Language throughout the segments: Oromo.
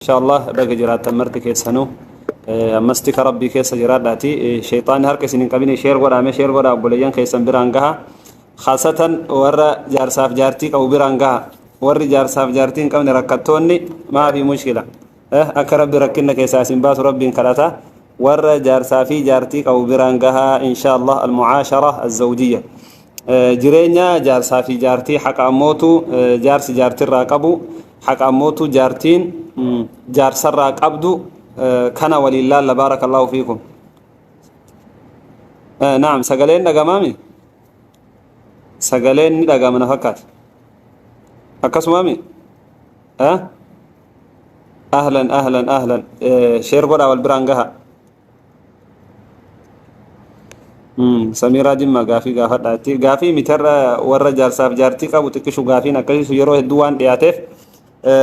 Inshallah baga jiraattan marti keessanuu. Ammas tika Rabbii keessa jiraadhaati. Sheexaanni harka isin hin qabine. Share godhaame, share godhaa, obboleeyyan keessan biraan gaha. Khaasatan warra jaarsaaf jaartii qabu biraan gaha. Warri jaarsaaf jaartii hin qabne, rakkattoonni, maafi mushkila. Akka Rabbi rakkinna keessaa isin baasu Rabbiin kadhata. Warra jaarsaa fi jaartii qabu biraan gaha inshallah. Almucaashara azawjiyya. Jireenya jaarsaa fi jaartii, haqa ammootu jaarsi jaartirraa qabu, haqa ammootu jaartiin jaarsarraa qabdu, kana waliin laalla. Baarakallahu fiikum. Naam, sagaleen dhagamaami? Sagaleen ni dhagama na fakkaata. Akkasumaami? Ahlan, ahlan, ahlan. Share godhaa, wal biraan gaha. Samiiraa Jimmaa gaafii gaafadhaatti. Gaafii mitarra, warra jaarsaaf jaartii qabu xiqqishu gaafiin akkasiisu yeroo hedduu waan dhiyaateef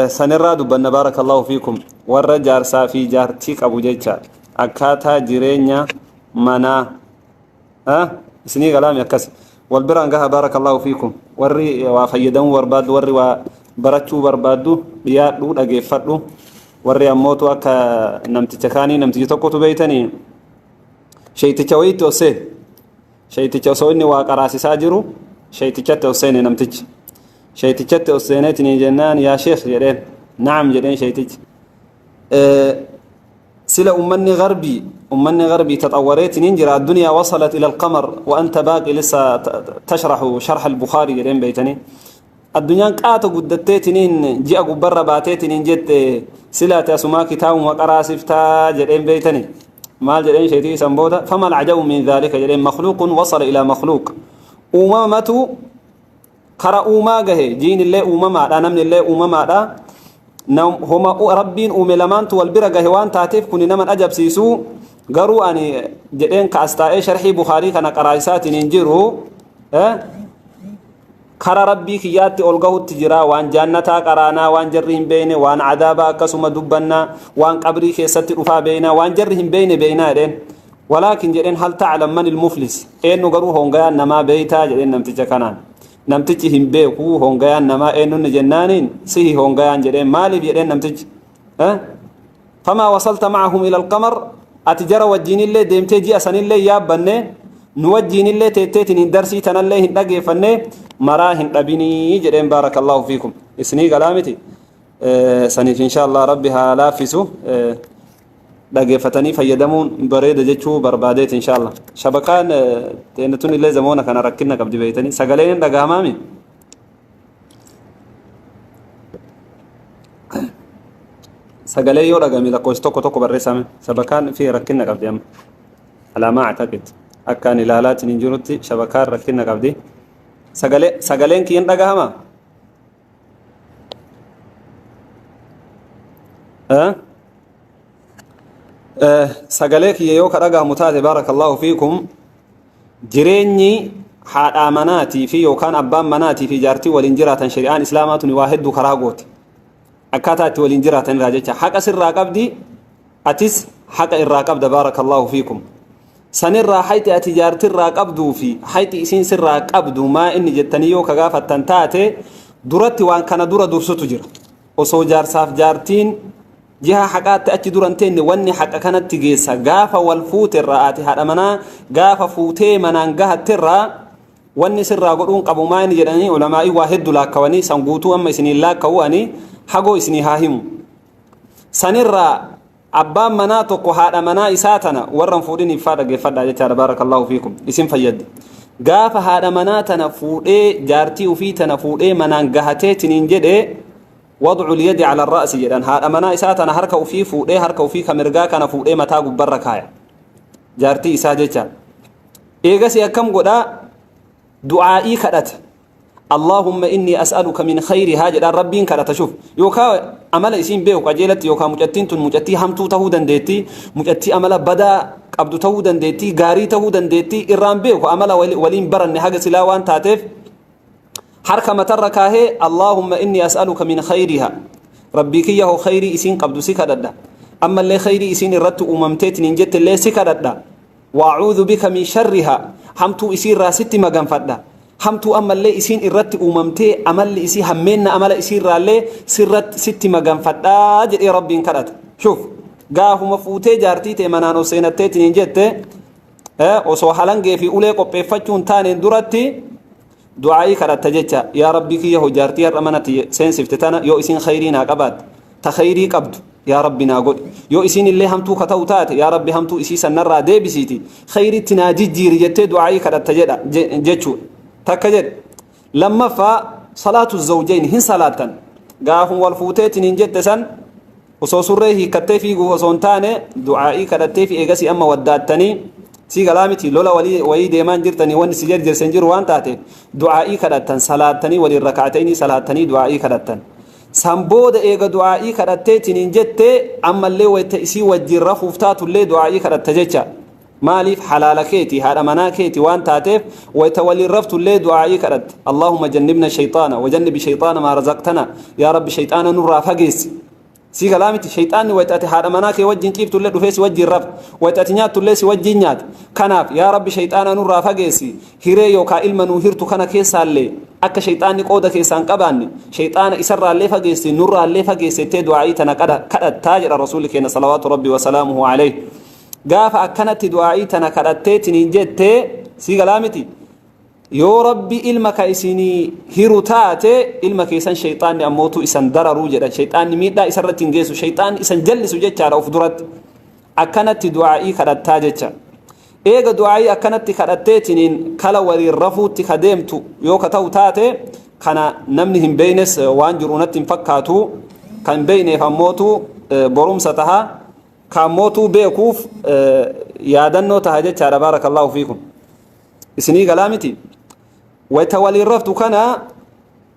sanirraa dubbanna. Baarakallahu fiikum. Warra jaarsaa fi jaartii qabu jecha akkaataa jireenya manaa isinii galaami, akkas wal biraan gaha. Baarakallahu fiikum. Warri waa fayyadamuu barbaaddu, warri waa barachuu barbaaddu, dhiyaadhu, dhageeffadhu. Warri ammootu akka namticha kaanii, namtichi tokkotu beeytanii sheeyticha wayiitti ol seene. Sheeyticha osoo inni waa qaraasisaa jiru sheeytichatti ol seene namtichi. Sheeytichatti ol seeneetiin jennaan, "Yaa sheekh," jedheen. "Na'am," jedheen sheeytichi. Sila ummanni garbii taxawwareetiin jira, الدنيا وصلت إلى القمر وأنت باقي لسه تشرح شرح البخاري jedheen beeytanii. Addunyaan qaata guddatteetiniin ji'a gubbarra baateetiniin jette, silaate asumaa kitaabuma qaraasiftaa jedheen beeytanii. Maal jedheen sheetii isan booda? "فما العجب من ذلك," jedheen. "مخلوق وصل إلى مخلوق." Uumamatu kara uumaa gahe. Jiin illee uumamaadha, namni illee uumamaadha. Homa Rabbiin uume lamaantu wal bira gahe waan taateef kuni naman ajabsiisu. Garuu ani jedheen, ka as taa'ee sharhii Bukaarii kana qaraasisaatiin hin jiru, kara Rabbii kiyyaatti ol gahutti jira. Waan jaannataa qaraanaa, waan jarri hin beeyne, waan cadaabaa akkasuma dubbannaa, waan qabrii keessatti dhufaa beeynaa, waan jarri hin beeyne beeynaa jedheen. "ولكن," jedheen, "هل تعلم من المفلس?" Eenyu garuu hongayaan namaa beeytaa jedheen namticha kanaan. Namtichi hin beeku. Hongayaan namaa eenyunni jennaaniin, sihi hongayaan jedheen. "Maaliif?" jedheen namtichi. "فما وصلت معهم إلى القمر." Ati jara wajjiinillee deemtee ji'a sanillee yaabbanne, nu wajjiinillee teetteetiin hin darsii tanallee hin dhageeffanne, maraa hin dhabinii jedheen. Baarakallahu fiikum. Isinii galaa miti? Saniif insha Allah Rabbi haa laaffisu. Dhageeffatanii fayyadamuun bareeda jechuu barbaadeet insha Allah. Shabakaan teenatun illee zamoona kana rakkina qabdi beeytanii. Sagaleen hin dhagahamaami? Sagalee yoo dhagame lakkoofsa tokko tokko barreessame. Shabakaan fi rakkina qabdi amma. على ما أعتقد, akkaan ilaalaatiin hin jirutti shabakaan rakkina qabdi. Sagaleen kiyyan dhagahama? Eh? Sagalee kiyya yoo ka dhagahamu taate, baarakallahu fiikum. Jireenyi haadhaa manaatii fi yookaan abbaan manaatii fi jaartii waliin jiraatan, shari'aan Islaamaa tuni waa hedduu karaa goote. Akkaataa itti waliin jiraatan irraa jecha haqa sirraa qabdi, atis haqa irraa qabda. Baarakallahu fiikum. Sanirraa hayti ati jaartirraa qabduu fi hayti isiin sirraa qabdu maa inni jettanii yoo ka gaafattan taate, duratti waan kana dura dursutu jira. Osoo jaarsaaf jaartiin jiha haqaatti achi duran teenne, wanni haqa kanatti geessa gaafa wal fuuterraa, ati haadha manaa gaafa fuutee manaan gahatterraa, wanni sirraa godhuun qabu maa inni jedhanii ulamaa'ii waa hedduu laakkawanii. San guutuu amma isiniin laakkawuu, ani hagoo isinii haa himu. Sanirraa abbaan manaa tokko haadha manaa isaa tana, warra hin fuudhiniif faa dhaggeeffadhaa jechaadha. Baarakallahu fiikum, isin fayyaddi. Gaafa haadha manaa tana fuudhee, jaartii ufii tana fuudhee manaan gahatee tiniin jedhee, وضع اليد على الرأس jedhan. Haadha manaa isaa tana harka ufii fuudhee, harka ufii ka mirgaa kana fuudhee mataa gubbarra kaaya jaartii isaa jecha. Eegasi akkam godhaa? Du'aa'ii kadhata. "اللهم إني أسألك من خيرها" jedhaan Rabbiin kadhata. Shuf, yookaa amala isiin beeku qajeelatti, yookaa mucattiin tun mucattii hamtuu tahuu dandeetti, mucattii amala badaa qabdu tahuu dandeetti, gaarii tahuu dandeetti, irraan beeku, amala waliin baranne haga silaa waan taateef, harka matarra kaahee, "اللهم إني أسألك من خيرها." Rabbii kiyya hoo, khayrii isiin qabdu si kadhadha, ammallee khayrii isiin irratti uumamteetiin hin jettellee si kadhadha. "وأعوذ بك من شرها." Hamtuu isiirraa sitti maganfadha. Hamtuu ammallee isiin irratti uumamtee amalli isii hammeenna amala isiirraallee sirratti sitti maganfadhaa jedhee Rabbiin kadhata. Shuf, gaafuma fuutee jaartii tee manaan ol seenatteetiin jette, osoo halangee fi ulee qopheeffachuun taaneen duratti du'aa'ii kadhatta jecha. Yaa Rabbii kiyya, hoo jaartii har'a mana seensifte tana yoo isiin khayrii naa qabaatte, ta khayrii qabdu yaa Rabbi naa godhi. Yoo isiin illee hamtuu ka ta'u taate, yaa Rabbi hamtuu isii sannarraa deebisiiti khayriitti naa jijjiiri jettee du'aa'ii kadhatta jedha jechuudha. Takka jedhe. Lammaffaa, salaatu zawjayn hin salaattan. Gaafum wal fuuteetiin hin jette san osoo surree hiikkattee fiiguuf osoo hin taane, du'aa'ii kadhattee fi eegasii amma waddaattanii, si galaa miti, lola walii wayii deemaan jirtanii, wanni si jarjarse hin jiru waan taate, du'aa'ii kadhattan, salaattanii waliin raka'atanii salaattanii du'aa'ii kadhattan. San booda eega du'aa'ii kadhatteetiin hin jette, ammallee wayta isii wajjin rafuuf taatullee du'aa'ii kadhatta jecha. Maaliif? Halaala keeti, haadha manaa keeti waan taateef, wayta waliin raftullee du'aa'ii kadhatta. Allahumma jannibna shayxaana wajannibi shayxaana maa razaqtana. Yaa Rabbi, shayxaana nurraa fageessi. Si galaa miti? Shayxaanni wayta ati haadha manaa kee wajjin ciiftullee dhufee si wajjin rafa, wayta ati nyaattullee si wajjin nyaata. Kanaaf yaa Rabbi, shayxaana nurraa fageessi. Hiree yookaan ilma nuu hirtu kana keessaallee akka shayxaanni qooda keessaan qabaanne, shayxaana isarraallee fageessi, nurraallee fageessi jettee du'aa'ii tana kadhattaa jedha Rasuulli keenya salawaatu Rabbi wasalaamuhu alayhi. Gaafa akkanatti du'aa'ii tana kadhatteetiin jettee, si galaa miti, yoo Rabbi ilma ka isinii hiru taate, ilma keessan shayxaanni ammootu isan dararuu jedhan, shayxaanni miidhaa isarratti hin geessu, shayxaanni isan jallisu jechaadha. Of duratti akkanatti du'aa'ii kadhattaa jecha. Eega du'aa'ii akkanatti kadhatteetiniin kala waliin rafuutti ka deemtu yoo ka ta'u taate, kana namni hin beeynes waan jiru natti hin fakkaatu. Kan beeyneef ammootu borumsa taha, kaammootuu beekuuf yaadannoo taha jechaadha. Baarakallaahu fiikum. Isinii galaa miti? Wayta waliin raftu kana,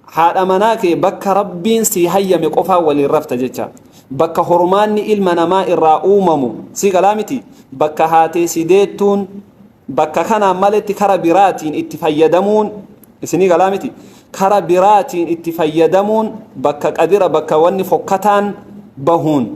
haadha manaa kee bakka Rabbiin sii hayyame qofaa waliin rafta jecha. Bakka hormaanni ilma namaa irraa uumamu, si galaa miti, bakka haatee si deettuun, bakka kanaan maletti kara biraatiin itti fayyadamuun, isinii galaa miti, kara biraatiin itti fayyadamuun, bakka qadira, bakka wanni fokkataan bahuun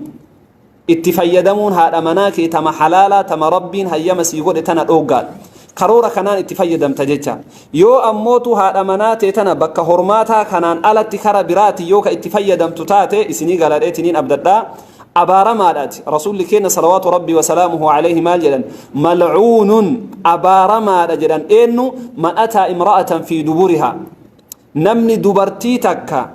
itti fayyadamuun, haadha manaa kee tama halaalaa, tama Rabbiin hayyama sii godhe tana dhooggaadha. Karoora kanaan itti fayyadamta jecha. Yoo ammootu haadha manaa tee tana bakka hormaataa kanaan alatti kara biraati yoo ka itti fayyadamtu taate, isinii galadheetiniin abdadhaa, abaaramaadhaati. Rasuulli keenya salawaatu Rabbii wasalaamuhu alayhi maal jedhan? Malcuunun, abaaramaadha jedhan. Eenyu? Man ataa imra'atan fi duburihaa, namni dubartii takka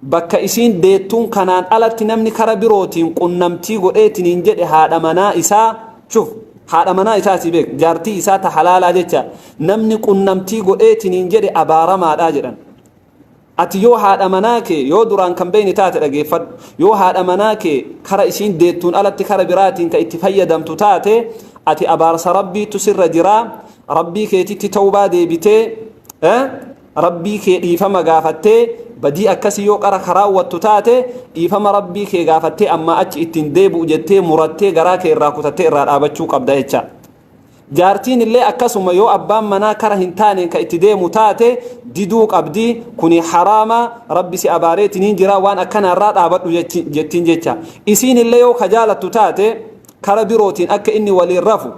bakka isiin deettuun kanaan alatti namni kara birootiin qunnamtii godheetiniin jedhe haadha manaa isaa, shuf, haadha manaa isaa si beek, jaartii isaa ta halaalaa jecha, namni qunnamtii godheetiniin jedhe abaaramaadha jedhan. Ati yoo haadha manaa kee, yoo duraan kan beeyne taate dhageeffadhu, yoo haadha manaa kee kara isiin deettuun alatti kara biraatiin ka itti fayyadamtu taate, ati abaarsa Rabbiitu sirra jiraa. Rabbii keetitti tawbaa deebitee, Rabbii kee dhiifama gaafattee, badii akkasii yoo qara karaawwattu taate, dhiifama Rabbii kee gaafattee, ammaa achi ittiin deebi'u jettee murattee, garaa kee irraa kutattee irraa dhaabachuu qabda jecha. Jaartiin illee akkasuma, yoo abbaan manaa kara hin taaneen ka itti deemu taate, diduu qabdi. Kuni haraama, Rabbi si abaareetiniin jira, waan akkanaarraa dhaabadhu jettiin jecha. Isiin illee yoo ka jaalattu taate, kara birootiin akka inni waliin rafu,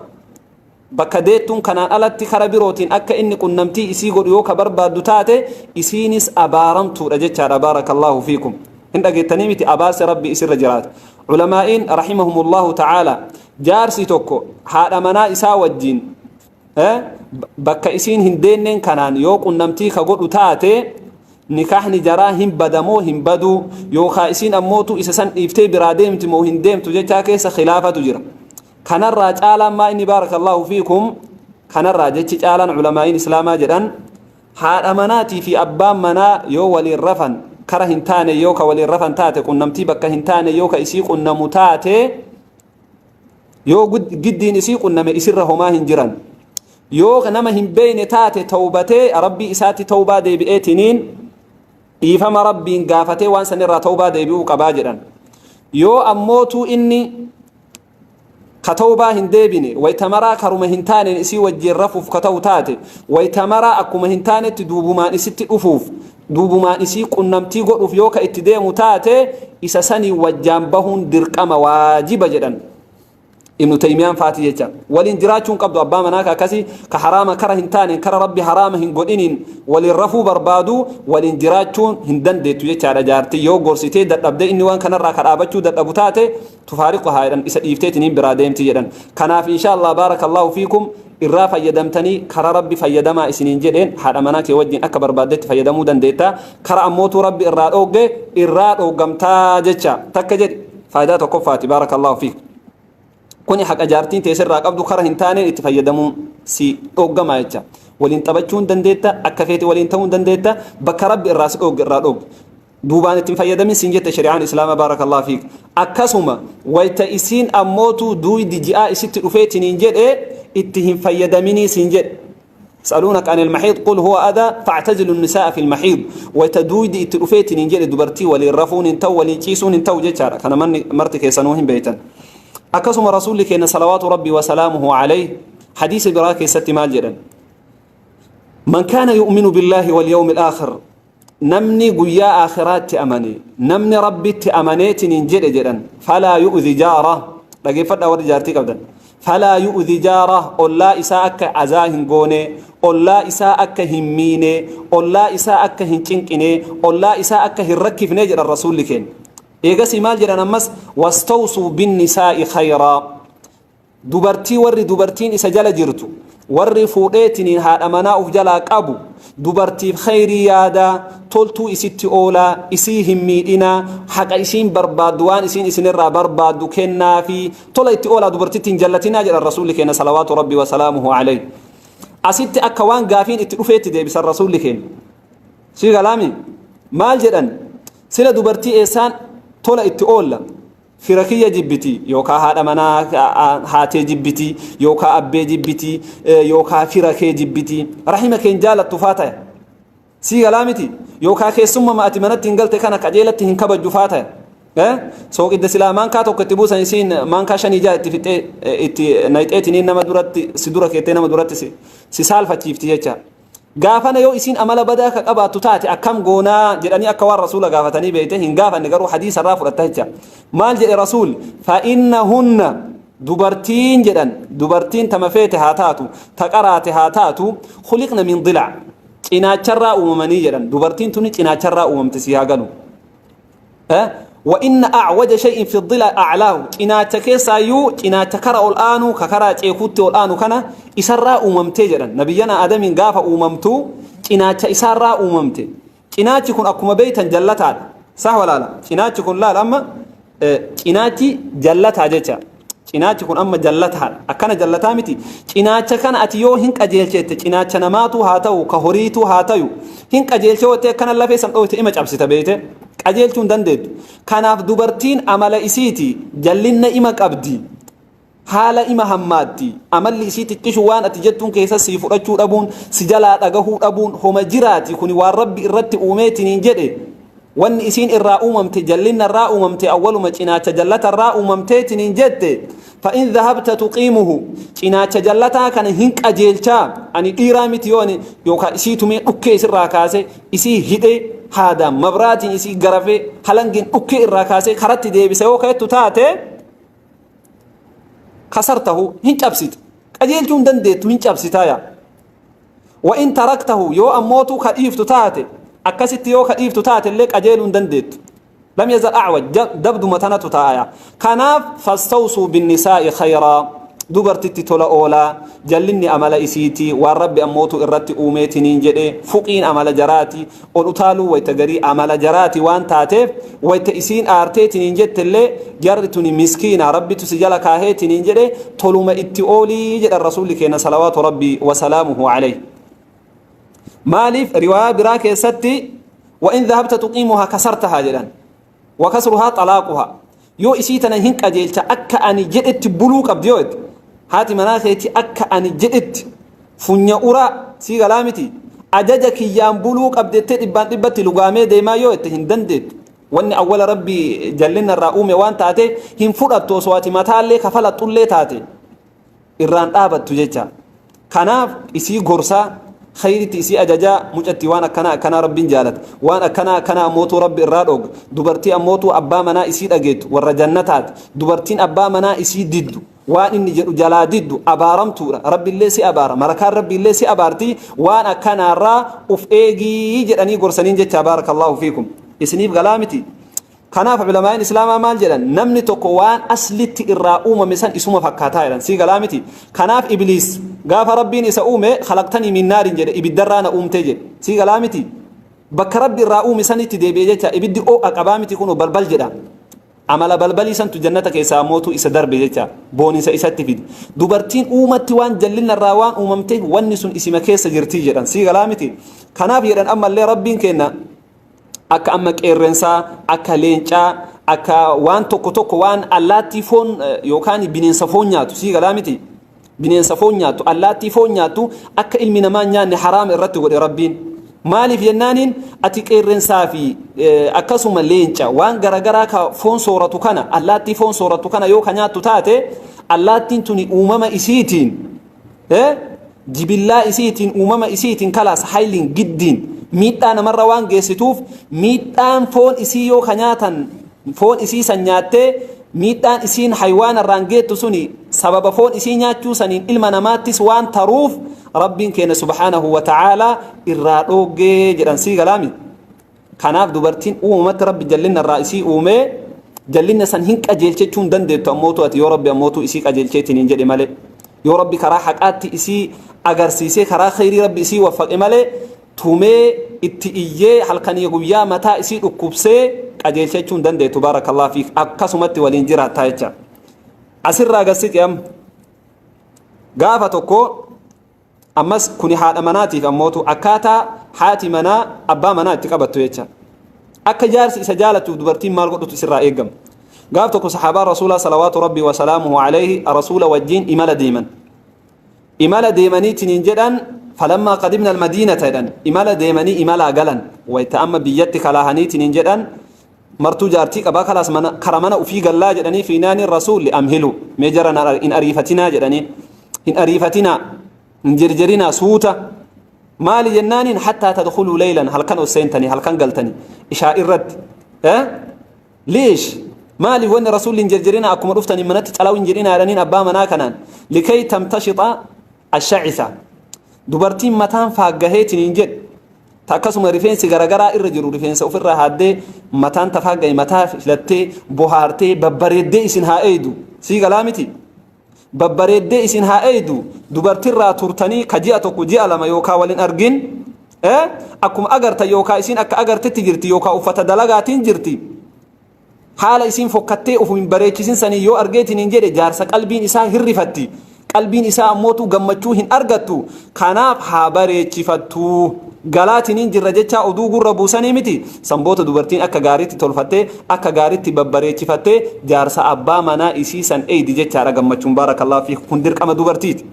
bakka deettuun kanaan alatti kara birootiin akka inni qunnamtii isii godhu yoo ka barbaaddu taate, isiinis abaaramtuudha jechaadha. Baarakallaahu fiikum. Hin dhageettanii miti? Abaarsi Rabbi isirra jiraata. Ulamaa'iin rahimahumullahu ta'aala, jaarsi tokko haadha manaa isaa wajjiin bakka isiin hin deenneen kanaan yoo qunnamtii ka godhu taate, nikaahni jaraa hin badamoo hin baduu, yookaa isiin ammootu isa san dhiiftee biraa deemti moo hin deemtu jechaa keessa khilaafatu jira. Kanarraa caalaan maa inni? Baarakallaahu fiikum. Kanarraa jechi caalaan ulamaa'iin islaamaa jedhan, haadha manaatii fi abbaan manaa yoo waliin rafan, kara hin taane yoo ka waliin rafan taate, qunnamtii bakka hin taane yoo ka isii qunnamu taate, yoo giddiin isii qunname, isirra homaa hin jiran. Yoo nama hin beeyne taate, tawbatee Rabbii isaatti tawbaa deebi'eetiniin dhiifama Rabbiin gaafatee waan sanirraa tawbaa deebi'uu qabaa jedhan. Yoo ammootuu inni ka tawbaa hin deebine, wayta maraa karuma hin taaneen isii wajjiin rafuuf ka ta'u taate, wayta maraa akkuma hin taanetti duubumaan isitti dhufuuf, duubumaan isii qunnamtii godhuuf yoo ka itti deemu taate, isa sanii wajjaan bahuun dirqama, waajiba jedhan. Ibnu Taymiyaan faati jecha waliin jiraachuun qabdu abbaa manaa ka akkasii ka haraama kara hin taane kara Rabbi haraama hin godhiniin waliin rafuu barbaadu waliin jiraachuun hin dandeettu jechaadha. Jaartii yoo gorsitee dadhabdee inni waan kanarraa ka dhaabachuu dadhabu taate, tufaariquhaa jedhan, isa dhiifteetiniin biraa deemti jedhan. Kanaaf insha Allah, baarakallaahu fiikum, irraa fayyadamtanii kara Rabbi fayyadamaa isiniin jedheen haadha manaa kee wajjin akka barbaaddetti fayyadamuu dandeetta. Kara ammootuu Rabbi irraa dhoogge irraa dhooggamtaa jecha. Takka jedhi, faayidaa tokkoffaati, baarakallaahu fiik. Kuni haqa jaartiin teessirraa qabdu kara hin taaneen itti fayyadamuun si dhooggamaa jecha. Waliin taphachuu hin dandeetta, akka feete waliin ta'uu hin dandeetta, bakka Rabbi irraa si dhoogge irraa dhoogge. Duubaan ittiin fayyadamin siin jette shari'aan Islaama, baarakallaahu fiik. Akkasuma wayta isiin ammootu duuydi ji'aa isitti dhufeetiniin jedhe itti hin fayyadaminii siin jedhe. يسألونك عن المحيض قل هو أذى فاعتزلوا النساء في المحيض. Wayta duuydi itti dhufeetiniin jedhe dubartii waliin rafuun hin ta'u, waliin ciisuun hin ta'u jechaadha. Kana manni marti keessanuu hin beektan. Akkasuma Rasuulli keenya salawaatu Rabbii wasalaamuhu alayhi hadiisa biraa keessatti maal jedhan? من كان يؤمن بالله واليوم الآخر, namni guyyaa aakhiraatti amane, namni Rabbitti amaneetiniin jedhe jedhan, فلا يؤذ جاره. Dhageeffadhaa warri jaartii qabdan. فلا يؤذ جاره, ollaa isaa akka azaa hin goone, ollaa isaa akka hin miine, ollaa isaa akka hin cinqine, ollaa isaa akka hin rakkifne jedhan Rasuulli keenya. Eegasii maal jedhan ammas? واستوصوا بالنساء خيرا. Dubartii, warri dubartiin isa jala jirtu, warri fuudheetiniin haadha manaa uf jalaa qabu, dubartiif khayrii yaadaa, toltuu isitti oolaa, isii hin miidhinaa, haqa isiin barbaaddu, waan isiin isinirraa barbaaddu kennaa fi tola itti oolaa, dubartitti hin jallatinaa jedhan Rasuulli keenya salawaatu Rabbi wasalaamuhu alayhi. Asitti akka waan gaafiin itti dhufeetti deebisan Rasuulli keenya. Si galaami? Maal jedhan? Sila dubartii eessaan tola itti oolla? Fira kiyya jibbiti, yookaan haadha manaa haatee jibbiti, yookaan abbee jibbiti, yookaan fira kee jibbiti, rahima keen jaalattu faa ta'e. Sii galaa miti? Yookaan keessummaa ati manatti hin galte kana qajeelatti hin kabajju faa ta'e. Sooqidda silaa maankaa tokko itti buusan isiin maankaa shanii jaha itti fixee itti nayxeetiniin nama duratti si dura keettee nama duratti si saalfachiifti jecha. Gaafana yoo isiin amala badaa ka qabaattu taate akkam goonaa jedhanii akka waan Rasuula gaafatanii beeyte. Hin gaafanne, garuu hadiisa irraa fudhatta jecha. Maal jedhe Rasuul? فإنهن, dubartiin jedhan, dubartiin tama feete haa taatu, ta qaraate haa taatu, خلقن من ضلع, cinaacharraa uumamanii jedhan. Dubartiin tuni cinaacharraa uumamte, si haa galu. وإن أعوج شيء في الضلع أعلاه. Cinaacha keessaayyuu cinaacha kara ol aanu ka karaa ceekuutti ol aanu kana isarraa uumamtee jedhan. Nabiyyana Aadamiin gaafa uumamtu cinaacha isaarraa uumamte. Cinaachi kun akkuma beeytan jallataadha. Sah walaala? Cinaachi kun, laal, amma cinaachi jallataa jecha. Cinaachi kun amma jallataadha, akkana jallataa miti? Cinaacha kana ati yoo hin qajeelchette, cinaacha namaatu haa ta'u, ka horiitu haa ta'u, hin qajeelche wotte akkana lafee san dhoofte ima cabsita beeyte, qajeelchuu hin dandeettu. Kanaaf dubartiin amala isiiti jallinna ima qabdi, haala ima hammaatti, amalli isii xiqqishu waan ati jettuun keessa sii fudhachuu dhabuun, si jalaa dhagahuu dhabuun homa jiraati. Kuni waan Rabbi irratti uumeetiniin jedhe. Wanni isiin irraa uumamte jallinna irraa uumamte, awwaluma cinaacha jallata irraa uumamteetiniin jette. فإن ذهبت تقيمه, cinaacha jallataa kana hin qajeelchaa, ani dhiiraa miti yoo ani yookaan isii tumee dhukkee isirraa kaase, isii hidhee, haadaan mabraatiin isii garafee, halangeen dhukkee irraa kaasee karatti deebise yoo ka'ettu taate, كسرته, hin cabsite, qajeelchuu hin dandeettu, hin cabsitaaya. وإن تركته, yoo ammootu ka dhiiftu taate, akkasitti yoo ka dhiiftu taate illee qajeeluu hin dandeettu. لم يزل أعوج, dabduma tanatu taa'aya. Kanaaf فاستوصوا بالنساء خيرا, dubartitti tola oolaa. Jallinni amala isiiti, waan Rabbi ammootu irratti uumeetiniin jedhe. Fuqiin amala jaraati, ol utaaluu wayta garii amala jaraati. Waan taateef wayta isiin aarteetiniin jettellee, jarri tuni miskiina, Rabbitu si jala kaaheetiniin jedhe, toluma itti oolii jedhan Rasuulli keenya salawaatu Rabbii wasalaamuhu alayhi. Maaliif riwaayaa biraa keessatti وإن ذهبت تقيمها كسرتها jedhan. وكسرها طلاقها. Yoo isii tana hin qajeelcha, akka ani jedhetti buluu qabdi yoo jette, haati manaa keetii akka ani jedhetti funya uraa, sii galaa miti, ajaja kiyyaan buluu qabdettee dhibbaan dhibbatti lugaamee deemaa yoo jette, hin dandeettu. Wanni awwala Rabbi jallinna irraa uume waan taate hin fudhattu. Osoo ati mataallee kafalaxullee taate irraan dhaabattu jecha. Kanaaf isii gorsaa, khayritti isii ajajaa. Mucatti waan akkanaa akkanaa Rabbiin jaalata, waan akkanaa akkanaa ammootuu Rabbi irraa dhoog. Dubartii ammootuu abbaa manaa isii dhageettu warra jannataati. Dubartiin abbaa manaa isii diddu Waan inni jedhu jalaa diddu abaaramtuudha. Rabbiillee si abaara, malakaan Rabbiillee si abaarti. Waan akkanaarraa uf eegii jedhanii gorsaniin jecha. Baarakallaahu fiikum. Isiniif galaa miti? Kanaaf ulamaa'in Islaamaa maal jedhan? Namni tokko waan aslitti irraa uumame san isuma fakkaataa jedhan. Sii galaa miti? Kanaaf Ibliis gaafa Rabbiin isa uume, "Khalaqtanii min naarin" jedhe, "Ibiddarraa na uumtee" jedhe. Sii galaa miti? Bakka Rabbi irraa uume sanitti deebi'e jecha. Ibiddi oo'a qabaa miti? Kunoo balbal jedha. Amala balbalii santu jannata keessaa mootuu isa darbe jecha, booninsa isatti fide. Dubartiin uumatti waan jallinna irraa waan uumamteef, wanni sun isima keessa jirti jedhan. Sii galaa miti? Kanaaf jedhan, ammallee Rabbiin kenna akka amma qeerrensaa, akka leencaa, akka waan tokko tokko, waan allaattii foon yookaan bineensa foon nyaatu, sii galaa miti, bineensa foon nyaattu, allaattii foon nyaattu akka ilmi namaa nyaanne haraama irratti godhe Rabbiin. Maaliif jennaaniin, ati qeerrensaa fi akkasuma leenca, waan garagaraa ka foon sooratu kana, allaattii foon sooratu kana yoo ka nyaattu taate, allaattiin tuni uumama isiitiin, jibillaa isiitiin, uumama isiitiin, kalaas hayliin giddiin miidhaa namarra waan geessituuf, miidhaan foon isii yoo ka nyaatan, foon isii san nyaattee, miidhaan isiin haywaanarraan geettu suni sababa foon isii nyaachuu saniin ilma namaattis waan taruuf, Rabbiin keenya subhaanahu wa ta'aalaa irraa dhoogee jedhan. Sii galaami? Kanaaf dubartiin uumamatti Rabbi jallinna irraa isii uumee, jallinna san hin qajeelchechuu hin dandeettu. Ammootu ati yoo Rabbi ammootu isii qajeelcheetiin hin jedhe malee, yoo Rabbi karaa haqaatti isii agarsiisee, karaa khayrii Rabbi isii waffaqe malee, tumee itti iyyee halkanii guyyaa mataa isii dhukkubsee qajeelchechuu hin dandeettu. Baarakallahu fiik. Akkasumatti waliin jiraattaa jecha. Asirraa gassiqe. Amma gaafa tokko ammas kuni haadha manaatiif ammootu akkaataa haati manaa abbaa manaa itti qabattu jecha, akka jaarsi isa jaalatuuf dubartiin maal godhutu isirraa eegama. Gaaf tokko saxaabaan Rasuulaa salawaatu Rabbii wasalaamuhu alayhi Rasuula wajjiin imala deeman. Imala deemaniitiin jedhan, falammaa qadimna almadiinata jedhan, imala deemanii imalaa galan. Wayta amma biyyatti kalaahaniitiin jedhan, martuu jaartii qabaa, kalaas mana kara mana ufii gallaa jedhanii fiinaaniin, Rasuulli "Amhilu, mee jara hin ariifatinaa" jedhanii, "Hin ariifatinaa, hin jirjirinaa, suuta." Maali jennaaniin, "Hattaa tadkhuluu leylan," halkan ol seentanii, halkan galtanii ishaa irratti. Liish, maaliif wanni Rasuulli "Hin jirjirinaa, akkuma dhuftanii manatti calaw hin jedhinaa" jedhaniin abbaa manaa kanaan? Likay tamtashita ashacisa, dubartiin mataan faaggaheetiin hin jedhu ta akkasuma rifeensi garagaraa irra jiru, rifeensa ofirraa haaddee, mataan tafaaggahe mataa filattee, bohaartee, babbareeddee isin haa eeydu. Sii galaa miti? Babbareeddee isin haa eeydu. Dubartirraa turtanii ka ji'a 1, ji'a 2 yookaa walin argin, akkuma agarta yookaa isin akka agartetti jirti, yookaa uffata dalagaatiin jirti, haala isiin fokkattee uf hin bareechisin sanii yoo argeetiin hin jedhe jaarsa, qalbiin isaa hirrifatti, qalbiin isaa ammootu gammachuu hin argattu. Kanaaf haa bareechifattu, galaatiniin jirra jechaa oduu gurra buusanii miti. Sanboota dubartiin akka gaariitti tolfattee, akka gaariitti babbareechifattee jaarsa abbaa manaa isii san eeydi jechaadha gammachuun. Baarakallaahu fiik. Kun dirqama dubartiiti.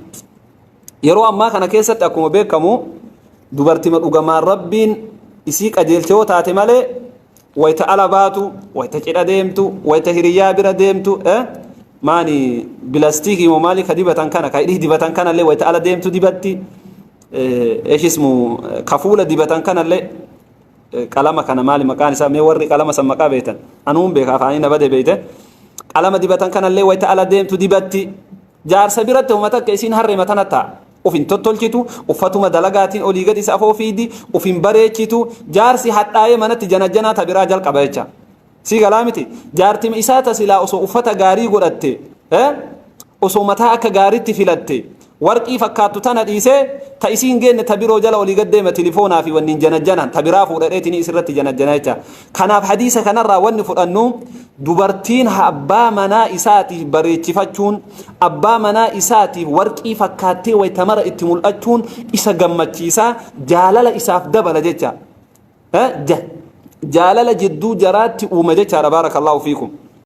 Yeroo ammaa kana keessatti akkuma beekamu, dubartima dhugamaan Rabbiin isii qajeelche yoo taate malee, wayta ala baatu, wayta cidha deemtu, wayta hiriyyaa bira deemtu, maani bilastiikii moo maali ka dibatan kana, ka hidhii dibatan kanallee wayta ala deemtu dibatti, eshismu ka fuula dibatan kanallee, qalama kana maali maqaan isaa? Mee warri qalama san maqaa beektan, anuun beeka, afaanii na bade beeyte, qalama dibatan kanallee wayta ala deemtu dibatti. Jaarsa biratti homa takka isiin harree matana ta'a. Uf hin tottolchitu, uffatuma dalagaatiin olii gadi isa afoo fiidi, uf hin bareechitu. Jaarsi hadhaa'ee manatti janajjanaa ta biraa jalqaba jecha. Sii galaa miti? Jaartima isaa ta silaa osoo uffata gaarii godhatte, osoo mataa akka gaariitti filatte, warqii fakkaattu tana dhiisee ta isiin geenne ta biroo jala olii gad deema, tilifoonaa fi wanniin janajjanaan ta biraa fuudhadheetiin isirratti janajjana jecha. Kanaaf hadiisa kanarraa wanni fudhannu, dubartiin abbaa manaa isaatiif bareechifachuun, abbaa manaa isaatiif warqii fakkaattee wayta mara itti mul'achuun isa gammachiisa, jaalala isaaf dabala jecha. Jaalala jidduu jaraatti uuma jechaadha. Baarakallaahu fiikum.